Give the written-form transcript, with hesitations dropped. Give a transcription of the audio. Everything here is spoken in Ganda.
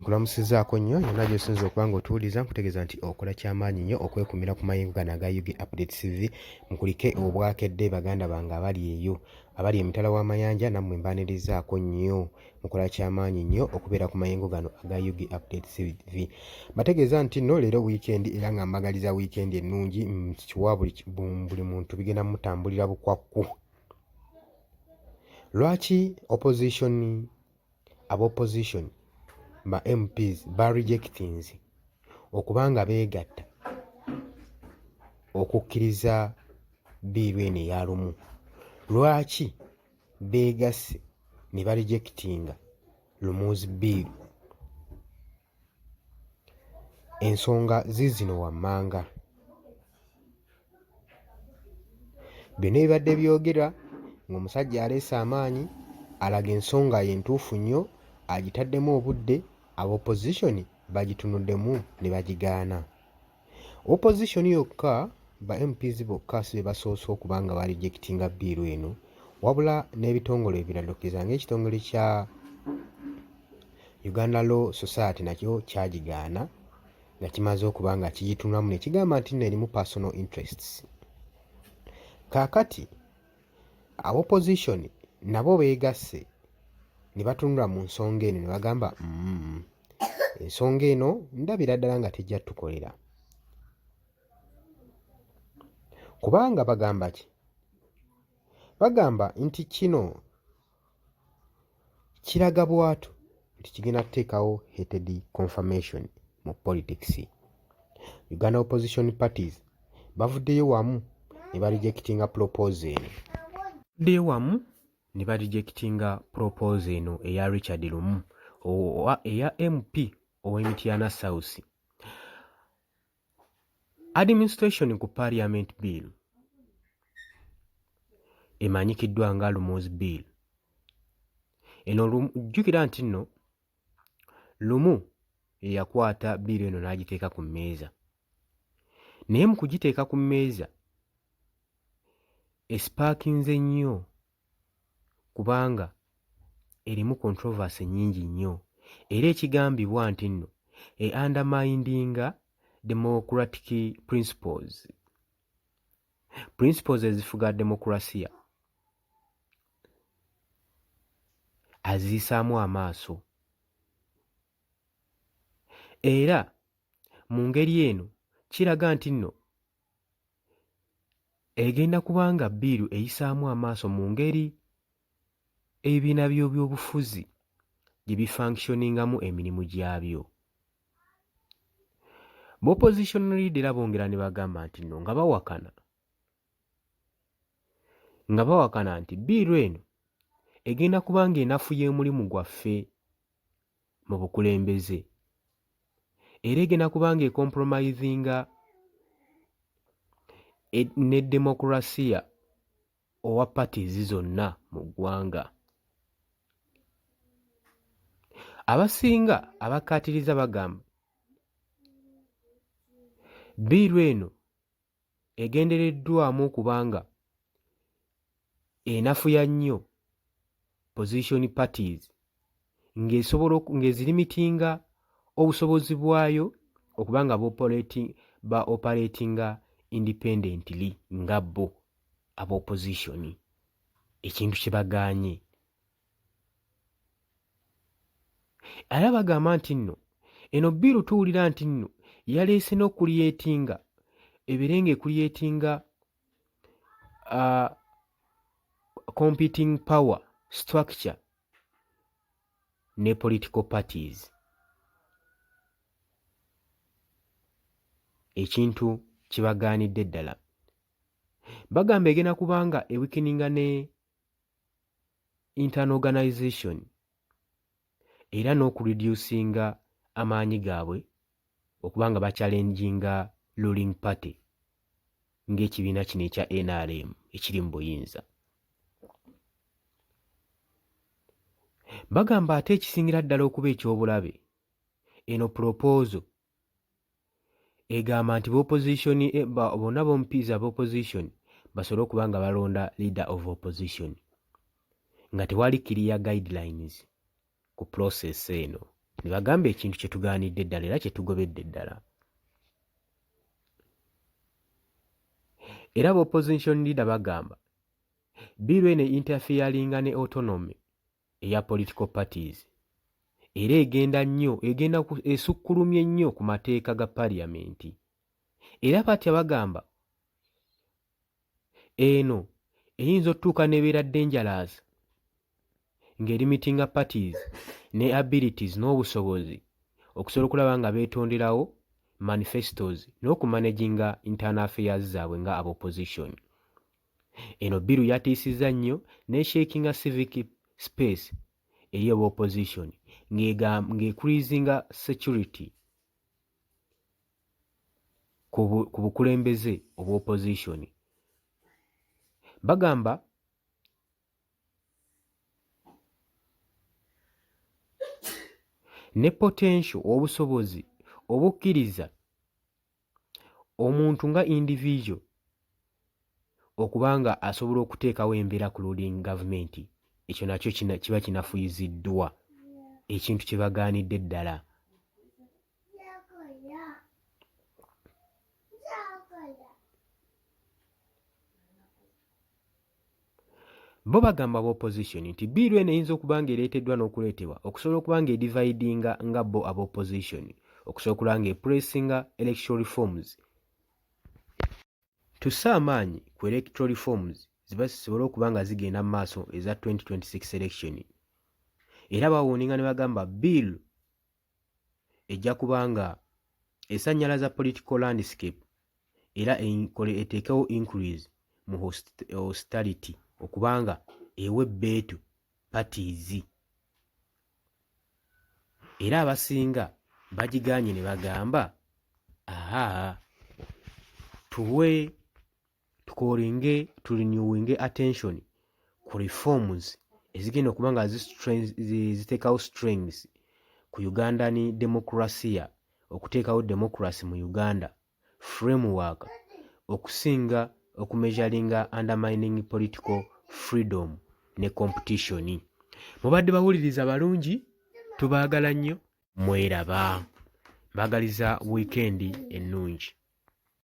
Nkulamusizaako nnyo yonna gy'osinze okuba nga otuwuliriza, nkutegeeza nti okola kyamaanyi nnyo okwekumira ku mayengo gano aga Ug Updates TV. Mukulike obwakedde baganda bange abali eyo, abali emitala w'amayanja, nammwe mbaanirizaako nnyo. Mukola kyamaanyi nnyo okubeera ku mayengo gano aga Ug Updates TV. Bategeeza nti nno leero wiikendi era nga mbagaliza wiikendi ennungi, kiwa buli muntu bigenda mutambulira bukwakku. Lwaki opposition aba opposition ba MPs ba rejectinze okuba nga beegatta okukkiriza bbiiru eno eya Lumu? Lwaki beegasse ne ba rejectinga Lumu's bill? Ensonga ziizino wammanga. Byonna ebibadde byogerwa ng'omusajja aleese amaanyi alaga ensonga ye ntuufu nnyo agitaddemu obudde aba opozisoni bagitunuddemu ne bagigaana. Opozisoni yokka ba MPs bokka si be basoose okuba nga barejectinga bbiiru eno wabula n'ebitongole ebirala okugeza ng'ekitongole kya Uganda Law Society nakyo kyagigaana nga kimaze okuba nga kigitunulamu ne kigamba nti nno erimu personal interests. Kaakati opposition nabo beegasse ne batunula mu nsonga eno ne bagamba ensonga eno ndabira ddala nga tejja tukolera kubanga bagamba ki? Bagamba nti kino kiraga bwatu nti kigenda kuteekawo heated confirmation mu politics. Uganda opposition parties bavuddeyo wamu ne barejectinga proposal eno. Bavuddeyo wamu ne barejectinga proposal eno eya Richard Lumu eya MP ow'e Mityana South. Administration ku Parliament Bill emanyikiddwa nga Lumu's Bill. Eno jjukira nti nno Lumu ye yakwata bbiiru eno n'agiteeka ku mmeeza. Naye mu kugiteeka ku mmeeza esipaakinze nnyo kubanga erimu controversy nnyingi nnyo era ekigambibwa nti nno e undermininga democratic principles, principles ezifuga demokulasiya aziyisaamu amaaso era mu ngeri eno kiraga nti nno egenda kuba nga bbiiru eyisaamu amaaso mu ngeri ebibiina by'obyobufuzi gye bifunctioningamu emirimu gyabyo. Ba opposition leader era bongera ne bagamba nti nno nga bawakana nga bawakana nti bbiiru eno egenda kuba ng'enafuya omulimu gwaffe mu bukulembeze era egenda kuba ng'ecompromisinga e, ne demokurasiya owa parties zonna mu ggwanga. Abasinga abakkaatiriza bagamba bbiiru eno egendereddwamu okuba nga enafuya nnyo position parties ng'esobola ng'ezirimitinga obusobozi bwayo okuba nga ba operatinga independently nga bo aba opposition ekintu kye bagaanye. Era bagamba nti nno eno bbiiru tuwulira nti nno yaleese n'okuliyetinga ebeere ng'ekuliyetinga competing power structure ne political parties ekintu kibagaanidde ddala. Bagamba egenda kubanga ewikininga ne internal organization era n'okureducinga amaanyi gaabwe okuba nga bakyalenjinga ruling party ng'ekibiina kino ekya NRM ekiri mu buyinza. Bagamba ate ekisingira ddala okuba eky'obulabe eno proposal egamba nti opposition eh, bonna bompiiza aba opposition basobole okuba nga balonda leader of opposition nga tewali clear guidelines ku process eno. Ne bagamba ekintu kye tugaanidde ddala era kye tugobedde ddala. Era ba opposition leader bagamba bill eno interferinga ne autonomy eya political parties era egenda nnyo egenda esukkulumye nnyo ku mateeka ga parliament. Era batya bagamba eno eyinza otutuuka n'ebeera dangerous ng'erimitinga parties ne abilities n'obusobozi okusobola okulaba nga beetonderawo manifestos n'okumanaginga internal affairs zaabwe nga aba opposition. Eno bill yatiisizza nnyo n'eshakinga civic space eri aba opposition ng'ecreasinga security ku bukulembeze obwa opposition. Bagamba ne potential obusobozi obukkiriza omuntu nga individual okuba nga asobola okuteekawo embeera ku ruling gavumenti, ekyo nakyo kiba kinafuyiziddwa, ekintu kye bagaanidde ddala. Bo bagamba aba opposition nti bill eno eyinza okuba nga ereeteddwa n'okuleetebwa okusobola okuba nga edividinga nga bo aba opposition okusobola okulaba nga epressinga electoral reforms. Tusse amaanyi ku electoral reforms ziba zisobole okuba nga zigenda mu maaso eza 2026 election. Era bawooninga ne bagamba bill ejja kuba nga esannyalaza political landscape era enkole eteekewo increase mu hostility okubanga ewa ebbeetu parties. Era abasinga bagigaanye ne bagamba ahaa tuwe tukolinge turenewinge attention ku reforms ezigenda okuba nga ziteekawo strengths ku Ugandan democracia, okuteekawo democracy mu Uganda framework okusinga okumeasuringa undermining political freedom ne competition. Mubadde bawuliriza balungi, tubaagala nnyo, mweraba. Mbaagaliza wiikendi ennungi.